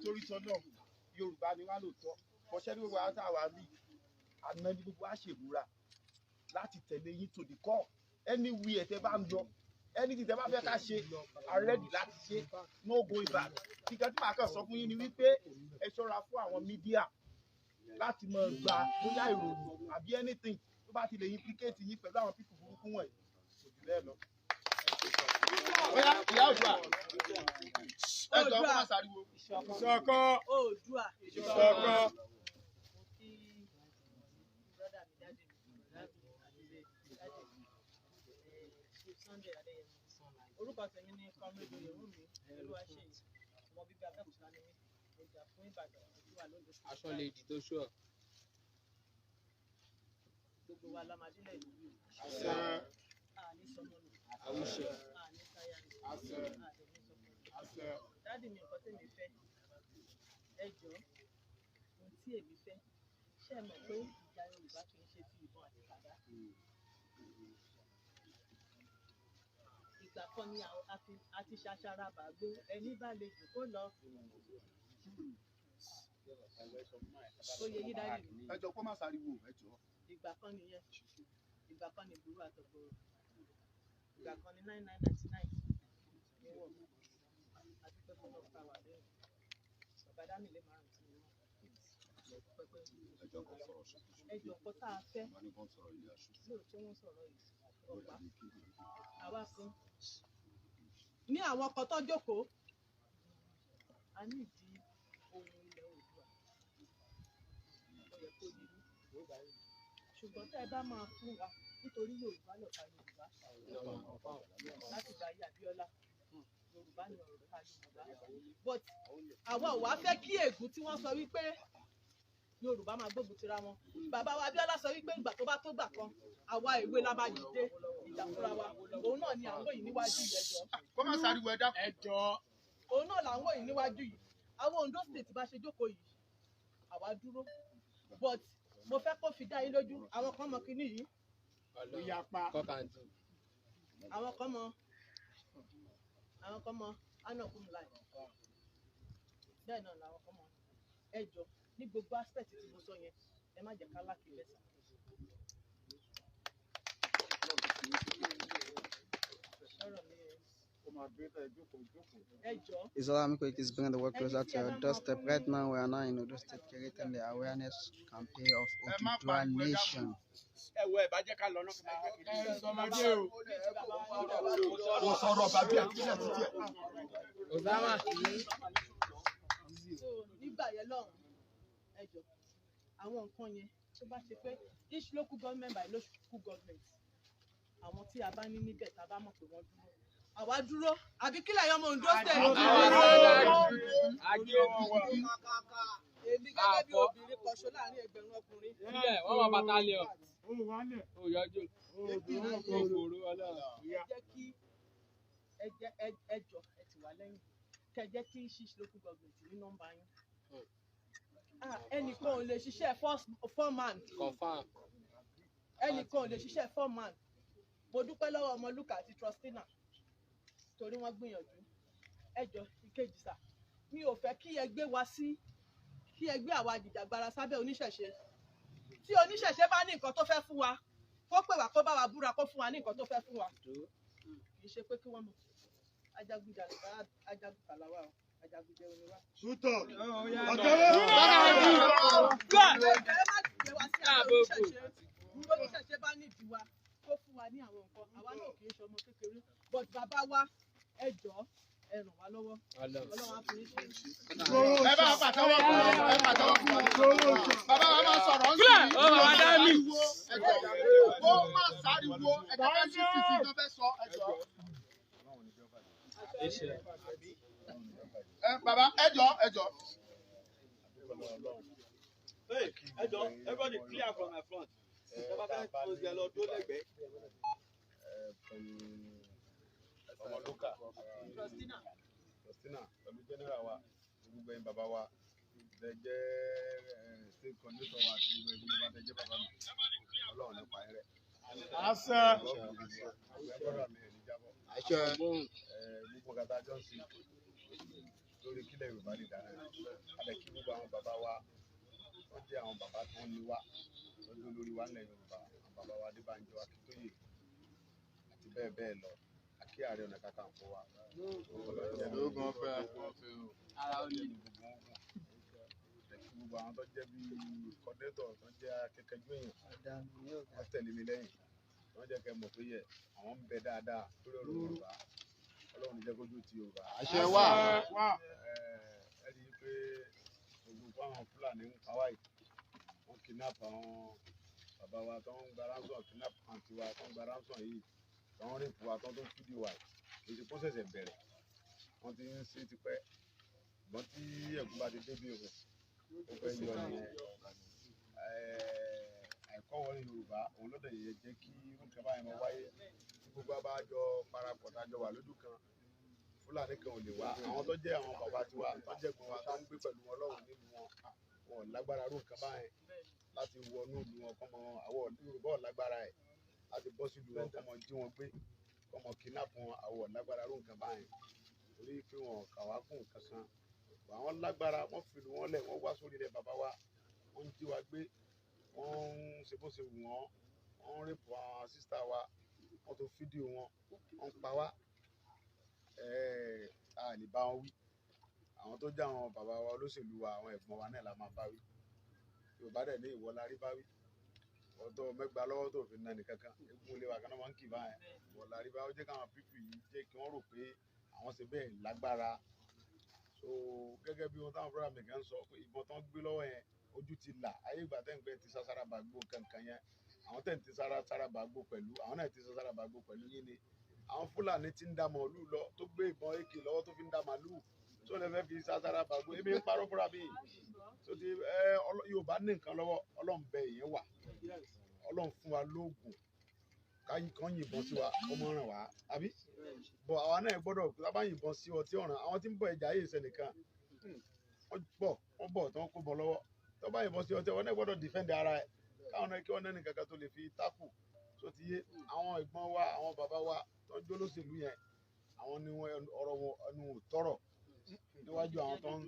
Torí tọ́lọ́, Yorùbá ni wá lóòótọ́. Kọ́ṣẹ́ ní gbogbo àwọn táwa rí àná ní gbogbo wa ṣèbúra láti tẹ̀lé yín to the core. Anywhere tẹ́ bá ń lọ, anything tẹ́ bá fẹ́ ká ṣe, a ready láti ṣe, no going back. Nǹkan tí màá kàn sọ fún yín ni wípé ẹ ṣọ́ra fún àwọn media láti máa gba bóyá ìròyìn àbí anything tó bá ti lè implicate yín pẹ̀lú àwọn people burúkú wọ̀nyí. Kò jù bẹ́ẹ̀ lọ. Bóyá ìyá Oòduà, ẹ jọ̀ọ́, kó má sáriwo. Ìṣọ̀kan. Oòduà. Ìṣọ̀kan. Mo kí brother mi, daddy mi, àti daddy mi, Chief Sunday Adéyẹmọ. Orúkọ tèmi ní Comrade Oyèwùmí Olúwaṣeyì. Ọmọ bíbí Abẹ́òkúta ni mí. Mo jà fún Ìbàdàn tí wà lóńdó. Aṣọ lè dì tó ṣọ. Gbogbo wa la máa délẹ̀ yìí. Àṣẹ. Àní sọmọ nù. Àwùṣe. Àní táyà nù. Àṣẹ. Àdè ní sọmọ nù. Àṣẹ. Daddy mi, nǹkan tèmi fẹ́, ẹ jọ̀ọ́, ohun tí èmi fẹ́, ṣé ẹ mọ̀ pé ìjà Yorùbá kì í ṣe ti ìbọn àti tàdá? Ìgbà kan ni a ti ṣaṣara bàgbó, ẹni bá lè jù kó lọ. Ó yẹ yí, daddy mi. Ẹ jọ̀ọ́, kó má sáriwo, ẹ jọ̀ọ́. Ìgbà kan nìyẹn. Ìgbà kan ní ìgboro àtọ̀gbọ̀rọ̀. Ìgbà kan ní 9999 ní wọ̀. Adúpẹ́ fún ọ̀pá wà lẹ́yìn. Bàbá dá mi lé márùn tí mo mọ̀. Pẹpẹ. Ẹ jọ̀ọ́, kó sọ̀rọ̀ ṣókí. Ẹ jọ̀ọ́, nǹkan tá a fẹ́. Wọ́n ní kó sọ̀rọ̀ ilé aṣọ. Lóòótọ́ wọ́n sọ̀rọ̀ yìí ọ̀pá. Àwa kan ní àwọn kan tó jókòó, a ní ìdí ohun ilẹ̀ Oòduà, ó yẹ kó yí, ṣùgbọ́n tẹ́ ẹ bá máa fún wa, nítorí Yorùbá lọ̀tá Yorùbá láti gba ayé Abíọ́lá, Yorùbá ni ọ̀tá Yorùbá, but àwa ò wá fẹ́ kí ègún tí wọ́n sọ wípé Yorùbá máa gbógun tira wọn. Bàbá wa Abíọ́lá sọ wípé ìgbà tó bá tó gbà kan, àwa èwe la máa dìde ìjà fúnra wa. Òun náà ni à ń wò yìí níwájú yìí, ẹ jọ̀ọ́. Kó má sáriwo, ẹ dákun. Ẹ jọ̀ọ́. Òun náà là ń wò yìí níwájú yìí. Àwọn Ondo State bá ṣe jókòó yìí, àwa dúró, but mo fẹ́ kó fi dá yín lójú, àwọn kan mọ kinní yìí. Ó yapa. Kọ́kàndù. Àwọn kan mọ anakum lai, bẹ́ẹ̀ náà làwọn kan mọ. Ẹ jọ, ní gbogbo aspect tí mo sọ yẹn, ẹ má jẹ́ ká lákì bẹ́sà. Ọ̀rọ̀ mi ẹ jọ. Islamic Week is bringing the work closer to your doorstep. Right now, we are now in Ondo State creating the awareness campaign of Ẹ má Oduduwa pariwo, ẹ dákun. Nation. Ẹ wo, ẹ bá jẹ́ ká lọ náà. Ẹ sọmọdé o. Kò sọ̀rọ̀ bàbí ẹ̀ kílẹ̀ títí ẹ̀. Osama. So nígbà yẹn lọ́hùn, ẹ jọ, àwọn nǹkan yẹn, tó bá ṣe pé each local government by local government, àwọn tí a bá ní níbẹ̀, tá a bá mọ̀ pé wọ́n dúró, àwa dúró, àbí kílẹ̀ yọmọ Ondo State? Ajé òbí. Èmi gẹ́gẹ́ bí Àfọ́. obìnrin kan ṣo láàrin ẹgbẹ̀rún ọkùnrin. Sílẹ̀, wọ́n máa bàtà lé ọ. Ó wálẹ̀. Ó yọjú. Ó fòrò ọlọ́run. Ẹ jẹ́ kí ẹ jẹ́ ẹ jọ, ẹ tì wá lẹ́yìn, kẹ́ jẹ́ kí each local government ní nọ́mbà yín. Ah, ẹnìkan ò lè ṣiṣẹ́ four man. Confirm. Ẹnìkan ò lè ṣiṣẹ́ four man. Mo dúpẹ́ lọ́wọ́ Ọmọlúkà àti Trustina torí wọ́n gbìyànjú. Ẹ jọ, ìkejì sà, mi ò fẹ́ kí ẹ gbé wa sí, kí ẹ gbé àwa jìjàgbara sábẹ́ oníṣẹ̀ṣe. Tí oníṣẹ̀ṣe bá ní nǹkan tó fẹ́ fún wa, kó pè wá, kó bá wa búra, kó fún wa ní nǹkan tó fẹ́ fún wa. Kì í ṣe pé kí wọ́n mọ̀ ajagunjalè bá ajagunta wa o, ajagunjẹ oní wa. Sútọ̀. Ọ̀tẹ̀wé. Ẹ má gbé wa sí abẹ́ oníṣẹ̀ṣe. Oníṣẹ̀ṣe bá nídìí wa, kó fún wa ní àwọn nǹkan. Àwa náà kì í ṣe ọmọ kékeré, but bàbá wa, ẹ jọ̀ọ́, ẹ ràn wá lọ́wọ́. Ọlọ́run á fún yín ṣe. Ẹ bá pàtẹ́wọ́ fún wọn, ẹ pàtẹ́wọ́ fún wọn. Bàbá wa máa sọ̀rọ̀ ń sìn. Ó bàbá dá mi. Ẹ jọ̀ọ́, ó má sáriwo, ẹ jẹ́ ká sí títí tó fẹ́ sọ, ẹ jọ̀ọ́. Ẹ bàbá, ẹ jọ̀ọ́, ẹ jọ̀ọ́. Hey, ẹ jọ̀ọ́, everybody clear from my front. Ẹ bá fẹ́ kó ẹ lọ dúró lẹ́gbẹ̀ẹ́. Ọmọlúkà. Trustina. Justina pẹ̀lú general wa, gbogbo ẹ̀yin bàbá wa tẹ jẹ́ state coordinator wa àti gbogbo ẹ̀yin bàbá tẹ jẹ́ bàbá mi, Ọlọ́run nípa ẹ̀ rẹ̀. Àṣẹ. Ẹgbọ́dọ̀ mi ẹ̀ ní jábọ̀. Àṣẹ. Gbogbo kata jọ ń ṣe Lórí kílẹ̀ Yorùbá lè dáná. Alẹ́ kí gbogbo àwọn bàbá wa wọ́n jẹ́ àwọn bàbá tó ń ní wá lọ́jọ́ lórí wa nílẹ̀ Yorùbá, àwọn bàbá wa Adébánjọ, Akíntóyè àti bẹ́ẹ̀ bẹ́ẹ̀ lọ. Akí Ààrẹ Ọ̀nà Kakanfò wa. Lóògùn ọ̀fẹ́. Ara ó lè. Kí gbogbo àwọn tó jẹ́ bíi kọ́dẹ́tọ̀ tó jẹ́ akẹ́kẹ́jú èèyàn wọ́n tẹ̀lé mi lẹ́yìn, wọ́n jẹ́ kẹ́ mọ̀ pé yẹ àwọn ń bẹ dáadáa lórí ọ̀rọ̀ Yorùbá. Ọlọ́run ní jẹ́ kójú ti Yorùbá. Àṣẹ wà. Ẹ rí i pé gbogbo fáwọn Fúlàní ń pa wáyé, wọ́n kidnap àwọn bàbá wa tó ń gba ransom, kidnap àǹtí wa tó ń gba ransom yìí, tó ń rìpù wa, tó ń fídíò wa yìí. Kì í ṣe kó ṣẹ̀ṣẹ̀ bẹ̀rẹ̀, wọ́n ti ń ṣe tipẹ́. Ṣùgbọ́n tí ẹ̀gún bá ti débi òun, ó fẹ́ yọ nìyẹn. Àìkọ́wọ́ ní Yorùbá òun ló dẹ̀ yẹ jẹ́ kí irú nǹkan báyìí máa wáyé. Tí gbogbo wa bá jọ parapọ̀, tá a jọ wà lójú kan, Fúlàní kan ò lè wá. Àwọn tó jẹ́ àwọn bàbá tiwa tó jẹ́ gbọ́n wa tó ń gbé pẹ̀lú wọn lọ́hùn nílùú wọn, wọn ò lágbára irú nǹkan báyìí láti wọnú ìlú wọn kọ́mọ. Àwọn Yorùbá ò lágbára ẹ̀ láti bọ́ sílùú wọn kọ́mọ jí wọn gbé, kọ́mọ kidnap wọn. Àwọn ò lágbára irú nǹkan báyìí torí pé wọn ò kà wá kún nǹkan kan. Àwọn lágbára, wọ́n fìlú wọn lẹ̀, wọ́n wá sórí ilẹ̀ bàbá wa, wọ́n ń jí wa gbé, wọ́n ń ṣe bó ṣe wù wọ́n, wọ́n ń rèpù àwọn sísítà wa, wọ́n tó fídíò wọn, wọ́n ń pa wá. A lè bá wọn wí. Àwọn tó jẹ́ àwọn bàbá wa olóṣèlú wa, àwọn ẹ̀gbọ́n wa náà la máa bá wí. Yorùbá dẹ̀ ní ìwọ la rí bá wí, ọ̀tọ̀ mẹ́gba lọ́wọ́ tó fi nani kankan, eégún ilé wa kan náà máa ń kì báyẹn. Ìwọ la rí bá. Ó jẹ́ káwọn pípì yìí jẹ́ kí wọ́n rò pé àwọn ṣe bẹ́ẹ̀ lágbára. So gẹ́gẹ́ bí ohun táwọn fúnra mi kan sọ pé ìbọn tán gbé lọ́wọ́ yẹn, ojú ti là. Ayé ìgbà tẹ́ ń gbẹ́ ti sasara bàgbó kankan yẹn, àwọn tẹ́ ń ti sára bàgbó pẹ̀lú àwọn náà ti sasara bàgbó pẹ̀lú yín ni àwọn Fúlàní ti ń da màálù lọ, tó gbé ìbọn AK lọ́wọ́ tó fi ń da màálù tó lè fẹ́ fi sasara bàgbó. Èmi ń parọ́ fúnra mi tó ti ẹ. Yorùbá ní nǹkan lọ́wọ́, Ọlọ́run bẹ ìyẹn wà, Ọlọ́run fún wa lóògùn káyí kan yìnbọn sí wa kó mọ́ ràn wá àbí bọ̀. Àwa náà gbọ́dọ̀ tá bá yìnbọn sí ọ tí ọ̀ràn àwọn tí ń bọ̀ ẹja yìí sẹ́nìkan, wọ́n bọ̀ wọ́n bọ̀ tí wọ́n kó bọ̀ lọ́wọ́, tó bá yìnbọn sí ọ tí wọ́n náà gbọ́dọ̀ defend ara ẹ̀, káwọn náà kí wọ́n náà ní kankan tó lè fi tákù tó ti yé. Àwọn ẹ̀gbọ́n wa, àwọn bàbá wa tó ń jólóṣèlú yẹn, àwọn ni wọ́n ọ̀rọ̀ wọn ẹnu ò tọrọ níwájú àwọn tó ń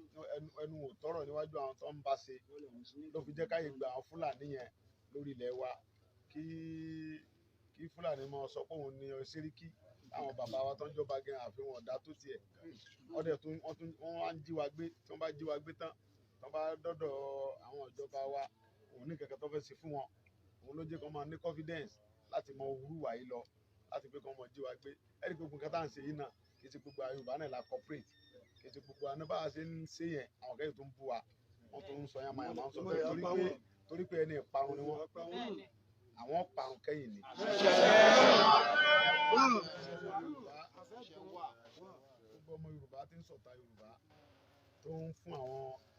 ẹnu ò tọrọ níwájú àwọn tó ń bá ṣe, ló fi jẹ́ káyè gba àwọn Fúlàní yẹn lórí ilẹ̀ wa, kí Fúlàní máa sọ pé òun ní Sẹ́ríkì. Àwọn bàbá wa tó ń jọba gan àfihàn ọ̀dà tó tiẹ̀ ọdẹ tó wọ́n tún wọ́n wá ń jí wa gbé. Tí wọ́n bá jí wa gbé tán, tí wọ́n bá dọ́dọ̀ àwọn ìjọba wa, òun ní kankan tó fẹ́ ṣe fún wọn. Òun ló jẹ́ kó máa ní confidence láti mọ wúrú wà yìí lọ láti pé kó máa jí wa gbé. Ẹ̀rí gbogbo nǹkan tá à ń ṣe yìí náà, kì í ṣe gbogbo Yorùbá náà la cooperate, kì í ṣe gbogbo àná bá a ṣe ń ṣe yẹn. Àwọn kẹ́yìn tó ń bú wa, wọ́n tó ń sọ yánmayànmá ń sọ bẹ́ẹ̀ torí pé ẹni ìparun ni wọ́n, àwọn parun kẹ́yìn ni. Gbogbo ọmọ Yorùbá tí ń sọ̀tà Yorùbá, tó ń fún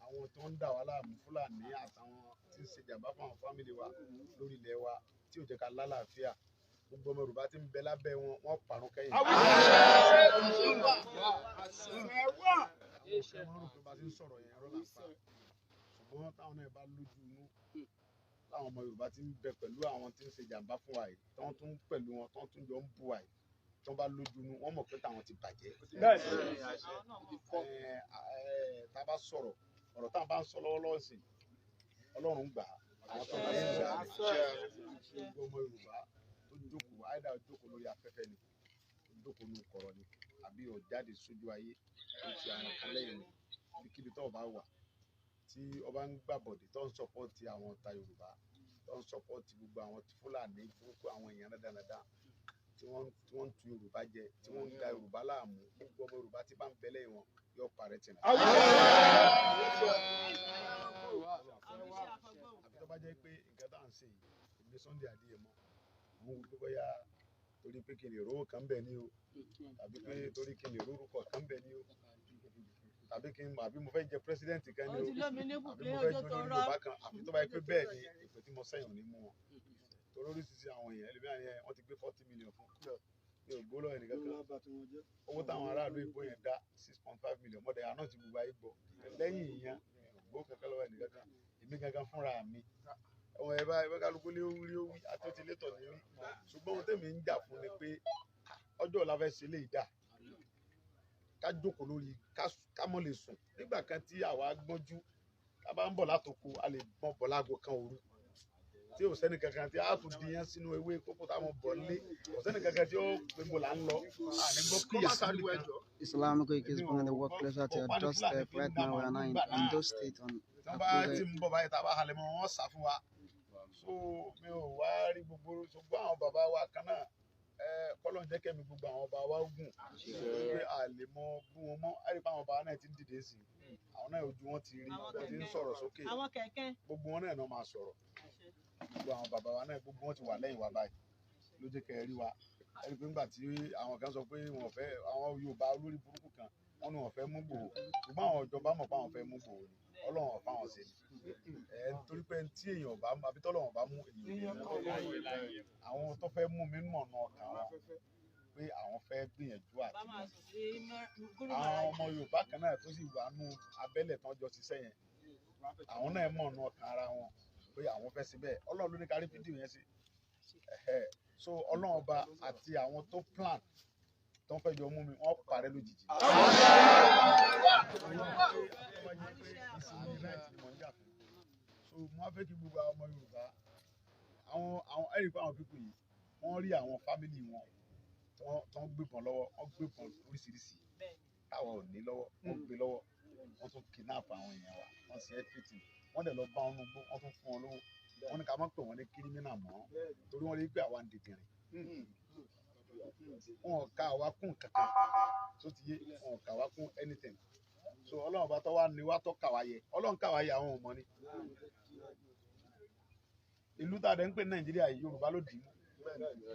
àwọn tó ń dà wá láàmú, Fúlàní àtàwọn tí ń ṣe jàmbá fún àwọn family wa lórí ilẹ̀ wa, tí ò jẹ́ ká lálàáfíà, gbogbo ọmọ Yorùbá tí ń bẹ lábẹ́ wọn, wọ́n parun kẹ́yìn. Àwọn kan máa ń rò pé bá a ti ń sọ̀rọ̀ yẹn, ẹ̀rọ là ń pa. Ṣùgbọ́n táwọn náà bá lójú inú, láwọn ọmọ Yorùbá tí ń bẹ pẹ̀lú àwọn tí ń ṣe jàmbá fún wa yìí, tí wọ́n tún pẹ̀lú wọn, tí wọ́n tún jọ ń bú wa yìí, tí wọ́n bá lójú inú, wọ́n mọ̀ pé táwọn ti bàjẹ́. Tá a bá sọ̀rọ̀, ọ̀rọ̀ táwọn bá ń sọ lọ́wọ́lọ́wọ́ sí, Ọlọ́run gbà á, àwọn tó bá yẹn gbà á. Gbogbo ọmọ Yorùbá tó jókòó, àìdá jókòó lórí afẹ́fẹ́ ni, ó jókòó ní kọ̀rọ̀ ni, àbí ó jáde sójú ayé, ó ti àwọn kan lẹ́yìn ni, ibikíbi tó o bá wà tí ọba ń gbàbọ̀dé, tó ń support àwọn ọ̀tá Yorùbá, tó ń support gbogbo àwọn Fúlàní burúkú, àwọn èèyàn dáadáa tí wọ́n ń tu Yorùbá jẹ, tí wọ́n ń da Yorùbá láàmú, gbogbo ọmọ Yorùbá tí bá ń bẹ lẹ́yìn wọn yóò parẹ́ tì náà. Àfi tó bá jẹ́ pé nǹkan tá à ń ṣe yìí, èmi Sunday Adéyẹmọ, mo ń wò pé bóyá torí pé kí n lè rówó kan bẹ̀ ni o, tàbí pé torí kí n lè rórúkọ kan bẹ̀ ni o, tàbí kí n àbí mo fẹ́ jẹ president kan ni o, Ó ti lómi ní àbí bùkún mo fẹ́ ọjọ́ jó tó lórí rọ́. Yorùbá kan. Àfi tó bá yẹ pé bẹ́ẹ̀ ni, ìpè tí mo sẹ́yìn ò ní mú wọn torí oríṣiríṣi àwọn èèyàn ẹlòmíràn yẹn, wọ́n ti gbé 40 million fún mi, ò gbó lọ́wọ́ ẹnìkan kan. Owó táwọn aráàlú ìbò yẹn dá, 6.5 million, mọ́dẹ̀ àná ti gbogbo ayé gbọ́. Lẹ́yìn ìyẹn, mi ò gbó kankan lọ́wọ́ ẹnìkan kan. Èmi gangan fúnra mi, ọmọ ẹ bá ẹ bá kálukú lé orí ó wí àtúntìlétọ̀ ní mí. Ṣùgbọ́n ohun tèmi ń jà fún ni pé ọjọ́ ọ̀la fẹ́ ṣe lè dà. Ká jókòó lórí ká mọ̀ lè sùn. Nígbà kan tí àwa gbọ́njú, tá a bá ń bọ̀ látoko, a lè bọ̀ bọ̀ láago kan òru tí ò sẹ́ni kankan tí a tún di yẹn sínú ewé kókó táwọn bọ̀ lé, kò sẹ́ni kankan tí ó pé mo là ń lọ, àní gbọ́ Kó kíyà má pariwo síbi ẹjọ́. kan. Islamic Koiki is Èmi ò bringing the work gbọ́ closer to your ọ̀pá ní Fúlàní doorstep. fi ń Right dá now, we are màálù now in nígbà náà. Ondo State on Tí wọ́n bá ti Akure. ń bọ̀ báyìí, tá a bá halẹ̀ mọ́ wọn, sá fún wa. So mi ò wá rí gbogbo, ṣùgbọ́n àwọn bàbá wa kan náà, ẹ kọ́lọ̀ ń jẹ́ kẹ́mi gbogbo àwọn bàbá wa gùn, torí pé a lè mọ bú wọn mọ́. Á rí pé àwọn bàbá náà ti ń dìde sí i, àwọn náà ojú wọn ti rí, Àwọn wọ́n ti ń kẹ̀kẹ́. sọ̀rọ̀ sókè, Àwọn kẹ̀kẹ́. gbogbo wọn náà náà máa sọ̀rọ̀. Gbogbo àwọn bàbá wa náà, gbogbo wọn ti wà lẹ́yìn wa báyìí, ló jẹ́ kẹ́ ẹ rí wa. Ẹ rí i pé nígbà tí àwọn kan sọ pé wọn fẹ́, àwọn Yorùbá olórí burúkú kan, wọ́n ní wọ́n fẹ́ mú Ìgbòho, ṣùgbọ́n àwọn ìjọba mọ̀ pé àwọn fẹ́ mú Ìgbòho ni, Ọlọ́run ò fáwọn ṣe ni. Ẹ torí pé tí èèyàn ò bá mú, àbí tọ́lọ́run ò bá mú èèyàn ò lè mú. Àwọn tó fẹ́ mú mi mọ̀nà ọkàn wọn pé àwọn fẹ́ gbìyànjú Bá àti máa mú sùn sí gúrú àwọn màrà. ọmọ Yorùbá kan náà tó sì wà nù abẹ́lẹ̀ tán jọ ṣiṣẹ́ yẹn, àwọn náà mọ̀nà ọkàn ara wọn pé àwọn fẹ́ síbẹ̀. Ọlọ́run ló ní kárí fídíò yẹn sí. Ẹ̀hẹ́. So Ọlọ́run ọba àti àwọn tó plan tó ń fẹ́ jọ mú mi, wọ́n parẹ́ lójijì. Ìsinmi right ni mò ń jà fún. So mo wá fẹ́ kí gbogbo àwọn ọmọ Yorùbá, àwọn ẹ̀rí pé àwọn people yìí, wọ́n rí àwọn family wọn tó ń gbébọn lọ́wọ́, wọ́n gbébọn oríṣiríṣi táwa ò ní lọ́wọ́, wọ́n gbé lọ́wọ́, wọ́n tún kidnap àwọn èèyàn wa, wọ́n ṣe everything, wọ́n dẹ̀ lọ bá wọn gbó, wọ́n tún fún wọn lówó, wọ́n ní ká má pè wọ́n ní kírímínà mọ́, torí wọ́n rí pé àwa ń dìdìrìn, wọn ò ka àwa kún kankan tó ti yé, wọn ò kà wá kún anything. So Ọlọ́run bá tọ́ wá ní wá tọ́ kà wá yẹ, Ọlọ́run kà wá yẹ, àwọn ò mọ̀ ni. Ìlú tá a dẹ̀ ń pè ní Nàìjíríà yìí, Yorùbá ló dì í mú.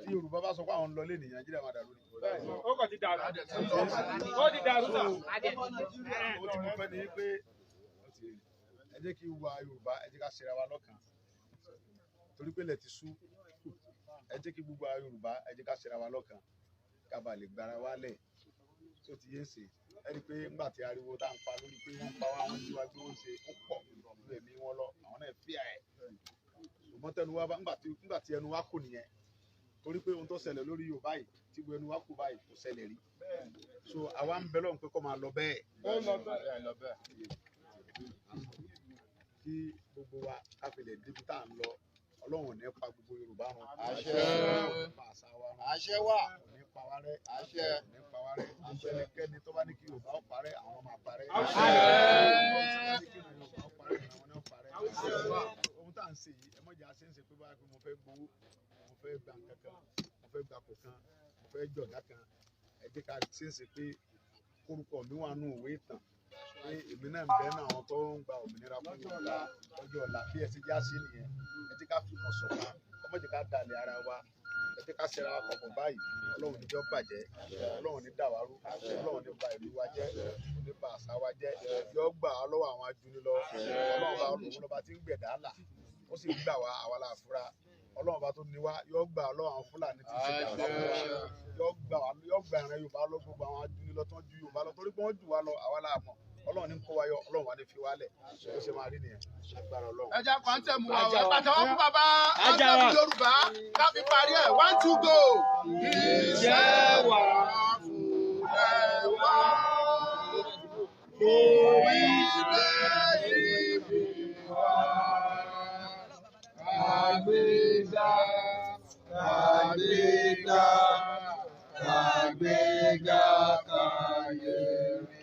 Tí Yorùbá bá sọ pé àwọn ń lọ lé ní Nàìjíríà, máa dàrú ni. Ó kàn ti dàrú. Ó ti dàrú sà. Ó ti mú fẹ́ ni pé ẹ jẹ́ kí wa Yorùbá, ẹ jẹ́ ká ṣera wa lọ́kàn, torí pé ilẹ̀ ti sú. Ẹ jẹ́ kí gbogbo wa Yorùbá, ẹ jẹ́ ká ṣera wa lọ́kàn, ká bàa lè gbára wa lẹ̀ tó ti yé ń sè. Ẹ rí i pé nígbà tí ariwo tá à ń pa lórí pé wọ́n ń pa wá, wọ́n jí wa gbé, wọ́n ń ṣe, ó pọ̀ ju ẹ̀mí wọn lọ, àwọn náà fíà ẹ̀. Ṣùgbọ́n tẹnu wa bá nígbà tí ẹnu wa kò nìyẹn, torí pé ohun tó ṣẹlẹ̀ lórí Yorùbá yìí, tí gbogbo ẹnu wa kò báyìí, kò ṣẹlẹ̀ rí. So àwa ń bẹ Ọlọ́run pé kó máa lọ bẹ́ẹ̀, kí gbogbo wa ká fi lè débi tá à ń lọ. Ọlọ́run ò ní pa gbogbo Yorùbá run. Ọlọ́run ò ní pa àṣà wa run. Àṣẹ wà. Ò ní pa wá rẹ́. Àṣẹ. Ò ní pa wá rẹ́. Ẹnikẹ́ni tó bá ní kí Yorùbá ó parẹ́, àwọn máa parẹ́. Àṣẹ. Ẹni tó bá ní kí Yorùbá ó parẹ́, àwọn náà parẹ́. Ohun tá à ń ṣe yìí, ẹ mọ̀jà ṣe ń ṣe pé báyìí pé mo fẹ́ gbowó, mo fẹ́ gba nǹkan kan, mo fẹ́ gba kò kan, mo fẹ́ jọ̀gá kan. Ẹ jẹ́ ká ṣe ń ṣe pé kórúkọ mi wà nù òwe ìtàn pé èmi náà ń bẹ nínú àwọn tó ń gba òmìnira fún Yorùbá lọ́jọ́ ọ̀la. Bí ẹ ṣe já sí nìyẹn, ẹ jẹ́ ká fìmọ̀ ṣọ̀kan, ẹ má jẹ́ ká dalẹ̀ ara wa, ẹ jẹ́ ká ṣera wa papọ̀ báyìí. Ọlọ́run ní jọ́ bàjẹ́, Ọlọ́run ní dàwárú, Ọlọ́run ní ba ìlú wa jẹ́, kò ní ba àṣà wa jẹ́, yọ gbà á lọ́wọ́ àwọn ajúnilọ. Ọlọ́run bá òun lọ́ba tí ń gbẹ̀dá là, ó sì ń gbà wá àwa la fura. Ọlọ́run bá tó ní wá, yọ gbà á lọ́wọ́ àwọn Fúlàní tí ń ṣe jàmbá fún wa, yọ gbà wá, yọ gbà ìran Yorùbá lọ gbogbo àwọn ajúnilọ tó ń ju Yorùbá lọ, torí pé wọ́n jù wá lọ, àwa la mọ̀. Ọlọ́run ní kó wa yọ, Ọlọ́run wa ní fi wá lẹ̀, bó ṣe máa rí nìyẹn, agbára Ọlọ́run. Ẹ jẹ́ kọ́ńtẹ̀mù wa o. Ẹ pàtẹ́wọ́ fún bàbá kọ́ńtẹ̀mù Yorùbá ká fi parí ẹ̀, one two go. Iṣẹ́ wa fúnlẹ̀ wá, orílẹ̀ èdè wa. Kàgbéga, kàgbéga, kàgbéga káyé rí.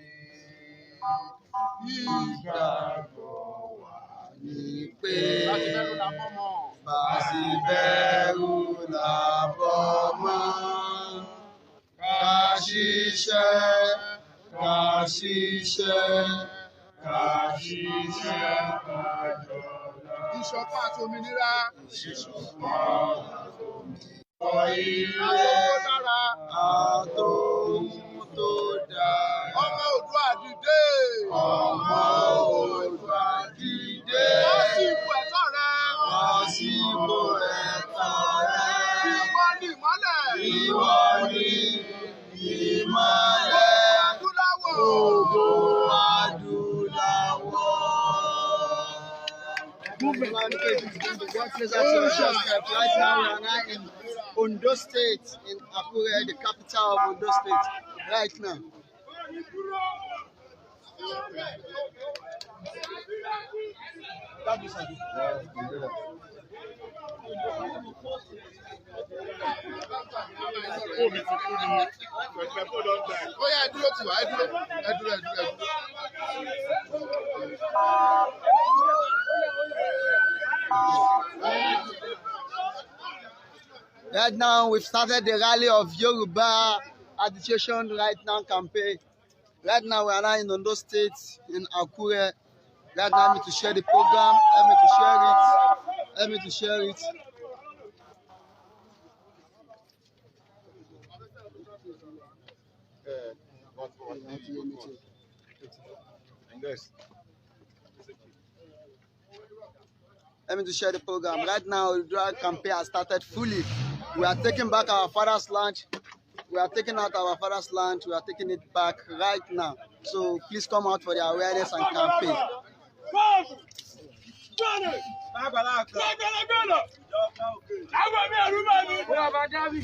Ìgbàgbọ́ wa ni pé Láti bẹ̀rù là mọ́ mọ́. bá a sì bẹ̀rù làbọ̀ mọ́. Ká ṣiṣẹ́, ká ṣiṣẹ́, ká ṣiṣẹ́ ká jọlá. Ìṣọ̀kan àti òmìnira. Ìṣọ̀kan àtòmìnira. Ire Àtòhun tó dára. àtòhun tó dára. Ọmọ Oòduà dìde. Ọmọ Oòduà dìde. Wọ́n sì ipò ẹ̀tọ́ rẹ. Wá sípò ẹ̀tọ́ rẹ. Ìwọ ni ìmọ́lẹ̀. Ìwọ ni ìmọ́lẹ̀ Adúláwọ̀. gbogbo adúláwọ̀. Islamic Koiki is bringing the work closer to your doorstep. Right now, we are now in Ondo State, in Akure, the capital of Ondo State. Right now. Ó yá, ẹ dúró tiwa, ẹ dúró, ẹ dúró, ẹ dúró, ẹ dúró. Right now, we've started the rally of Yoruba agitation right now campaign. Right now, we are now in Ondo State, in Akure. Right now, help me to share the program. Help me to share it. Help me to share it. Help me to share the program. Right now, the drug campaign has started fully. We are taking back our father's land. We are taking out our father's land. We are taking it back right now. So please come out for the awareness and campaign. Àwọn mi ẹ̀rú bá mi.